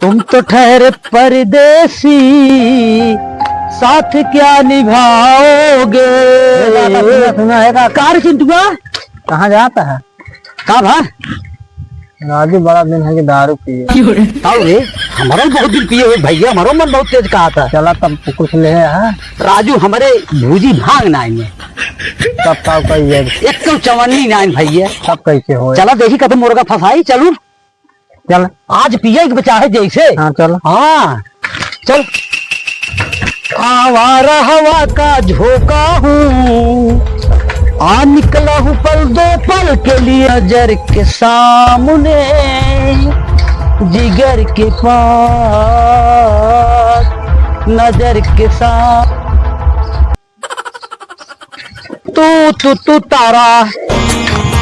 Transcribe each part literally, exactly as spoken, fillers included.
तुम तो ठहरे परदेसी, साथ क्या निभाओगे? ए काका, सुना, सुना, ए काका। का रे चिंटुआ? कहाँ जाता है? का भा? राजू बड़ा दिन है कि दारू पिए। ताऊ रे, हमरो बहुत दिन पिए हुए भैया, हमरो मन बहुत तेज कहा था। चला तब कुछ ले आ। राजू हमरे भूजी भांग ना आएंगे। तब का कहिए? एक तो चवन्नी ना आए भैया। तब कैसे हो? चला देखी कब मुर्गा फंसाई, चलू। चल। आज पिए के चाहे जैसे। हाँ, चल। हाँ, चल। आवारा हवा का झोंका हूँ, आ निकला हूँ पल दो पल के लिए नजर के सामने, जिगर के पास, नजर के साथ। तू, तू, तू तारा,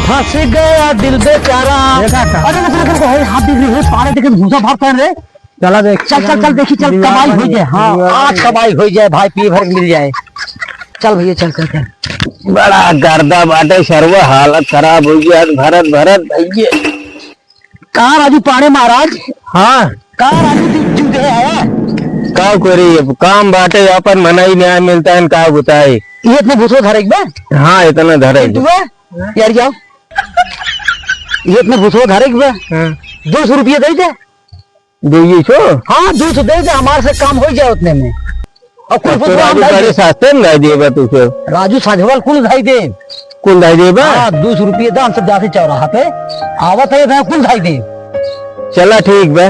फंस गया दिल बेचारा। देखा था। अरे, रुक, रुक, रुक, हे, हाथ दिख रही है, पानी देखे, भूसा भाग पहन रहे। चला देख। चल, चल, चल, देखी, चल, दीवार कमाई बन हो जाए। गया, हाँ, दीवार आज बन गया। कमाई हो जाए, भाई, पी भर मिल जाए। चल भैया, चल, चल, चल। बड़ा गर्दा बाटे, सर्व हालत खराब हो गया, भरत, भरत भैया। का राजू पांड़े महाराज? हाँ। का राजू तू, तू दे आया? का करी, अब काम बाटे, यहाँ पर मनाई न्याय मिलता है, का बताए? ये इतने भूसो धरे एक बा? हाँ, इतना धरे एक बा। तू है? यार जाओ। ये इतने भूसो धरे एक बा? हाँ। दो सौ रुपये दे दे। दो सौ? हाँ, दो सौ दे दे, हमारे से काम हो जाए उतने में। और कुल तो पुतवा हम राजू धाई बड़े दे। सस्ते में धाई देबा तू सब। राजू साझवाल कुल धाई दे। कुल धाई देबा? हाँ, दो सौ रुपये दाम सब जाते चौराहा पे। आवत है भाई, कुल धाई दे। चला ठीक बा,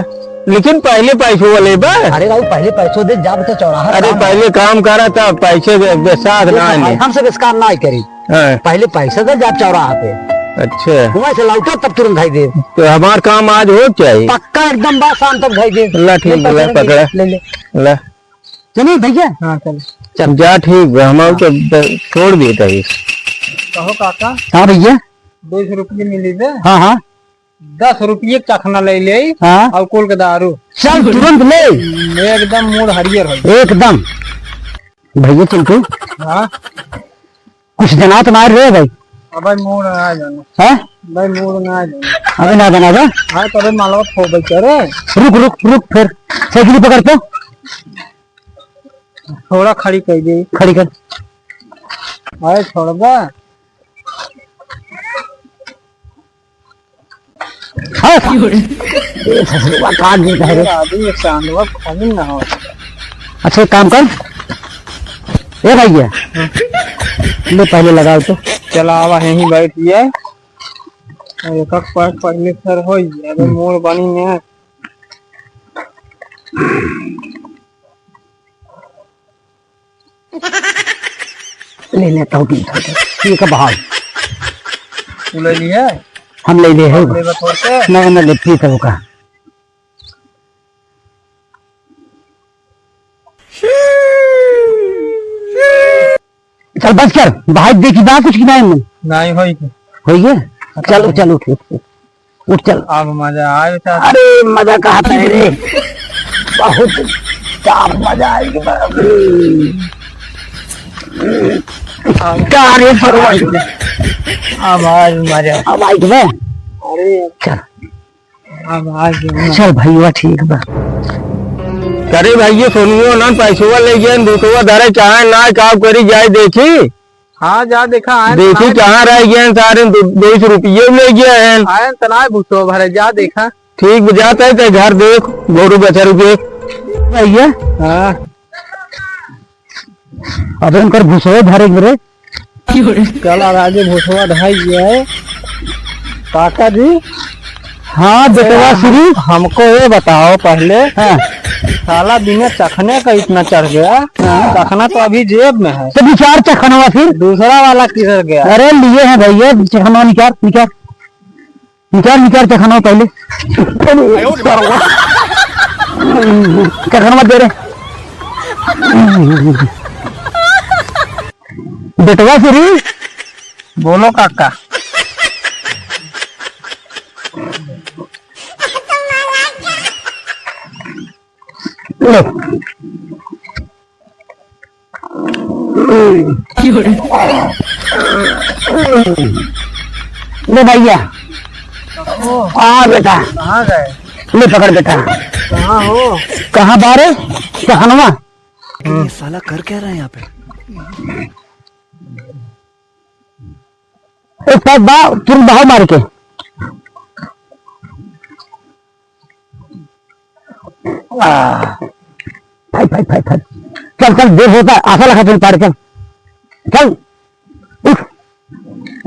लेकिन पहले पैसो लेबा। अरे राजू, पहले पैसो दे, जा बता चौराहा अरे काम है। पहले काम करा, तब पैसे दे, दे, साथ ये ना तो भाई, आने। हमसे बस काम ना करी। हाँ। पहले पैसा दे, जा चौराहा पे। अच्छा। वहाँ से लौटा, तब तुरंत धाई दे। तो हमार काम आज हो चाहिए। पक्का एकदम बात शाम तक धाई दे। ला ठीक, ले ला, पकड़, पकड़ा। ले, ले। ला। चलिए भैया। हाँ, चल। चल। जा ठीक बा, हम हाँ। तो द-, छोड़ दिए तभी। कहो काका। हाँ भैया। दो सौ रुपये मिली बे। हाँ, हाँ। दस रुपये के चखना ले ले। हाँ। और कुल के दारू। चल, तुरंत ले। एकदम मूड हरियर हो। एकदम। भैया चिंटू। हाँ। कुछ जना तो ना रे भाई। अबे मूड ना आ जाना। हैं? भाई मूड ना आ जाना। अबे ना बना बे। हाँ, तो अबे मालवा खो भाई करे। रुक, रुक, रुक, फिर साइकिल पकड़ तो। थोड़ा खड़ी कर दे। खड़ी कर। अरे छोड़ बे। हाँ। ए, ससुरवा काट देता है रे। आदमी एक चांदवा खाली ना हो। अच्छा, एक काम कर। ए भैया, हाँ। ले पहले लगाओ तो। चला आवा, यहीं बैठ गया। और एक एक पॉइंट पहले सर हो गया। अबे हम्म। मोर बनी है। ले लेता हूँ, पी लेता हूँ। ठीक है, बहाव। तू ले लिए? हम ले लिए हैं। ले बा थोड़ से। नहीं, नहीं, ले, पी तब का। चल बस कर, भाई देखी बा कुछ की नहीं। नहीं होई के। होई के? चल, चल उठ, उठ, उठ। उठ चल। अब मजा आए बेटा। अरे मजा कहा था रे, बहुत क्या मजा आएगी। अब का रे परवाह। अब आज मजा। अब आई बे। अरे चल। अब आज मजा। चल भैया ठीक बा। अरे भैया सोनियो ना पैसवा ले गए, दूसवा धरे चाहे ना, का करी जाए देखी। हाँ, जा देखा, आयन देखी तनाय कहाँ रह गए हैं सारे, दो, दो सौ रुपये ले गए हैं। आयन तनाय भूसो भरे, जा देखा। ठीक बा, जाता है ते घर देख, गोरू बछरू के। भैया। हाँ। अब उनकर भूसो भरे मेरे। चल, अब आगे भूसवा ढाई गया है। काका जी, हाँ, बेटवा ए, श्री। हमको ये बताओ पहले, हाँ। साला बिना चखने का इतना चढ़ गया, हाँ। चखना तो अभी जेब में है। तो निकाल चखनवा फिर। दूसरा वाला किधर गया? अरे, लिए हैं भैया, चखनवा निकाल, निकाल। निकाल, निकाल चखनवा पहले। चखनवा दे रे। बेटवा श्री। बोलो काका। लो। ले भैया। ओ। आ बेटा। कहाँ गए? ले पकड़ बेटा। कहाँ हो? कहाँ बारे? कहनवा? लेकिन ये साला कर क्या रहा है यहाँ पे? एक पैक बा, तुरंत बहाव मार के। आ, फाइट, फाइट, फाइट, फाइट। चल, चल, देर होता है, आशा लगा तुम पार, चल। चल, उठ, उठ,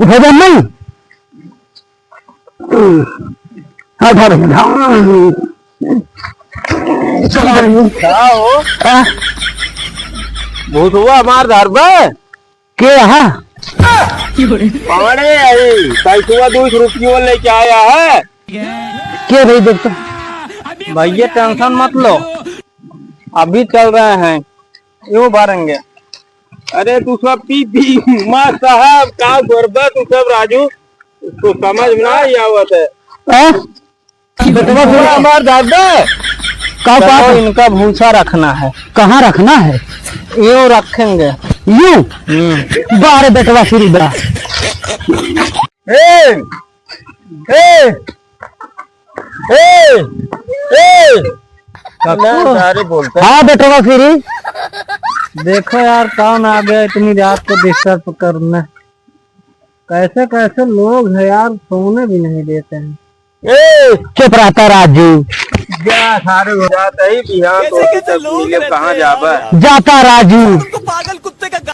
हो जा, नहीं। हाँ, उठा भैया, उठा। का हो? हाँ? भूतवा हमार धरबे? के हा? कौन है यही? पैसवा दो सौ रुपये लेके आया है। के भाई, देख तो। भैया, टेंशन मत लो, अभी चल रहे हैं, यूं भरेंगे। अरे, तू सब पी पी, मार साहब, का करबे तू सब, राजू? तो समझ में ना ही आवत है। हैं? बेटवा, हमार दादा। का चलो, बात है? इनका भूसा रखना है। कहाँ रखना है? यूं रखेंगे। यूं? हम्म। बारे बेटवा, फिर बा। ए, ए, ए, ए। काकू। ना, सारे बोलते हैं। हाँ बेटवा, फिर। देखो यार, कौन आ गया इतनी रात को डिस्टर्ब करने। कैसे कैसे लोग हैं यार, सोने भी नहीं देते हैं। ए, चुप रहता राजू। जा सारे हो जाता ही बिहान तो कैसे कैसे लोग रहते हैं कहाँ यार? जाबा? जाता राजू।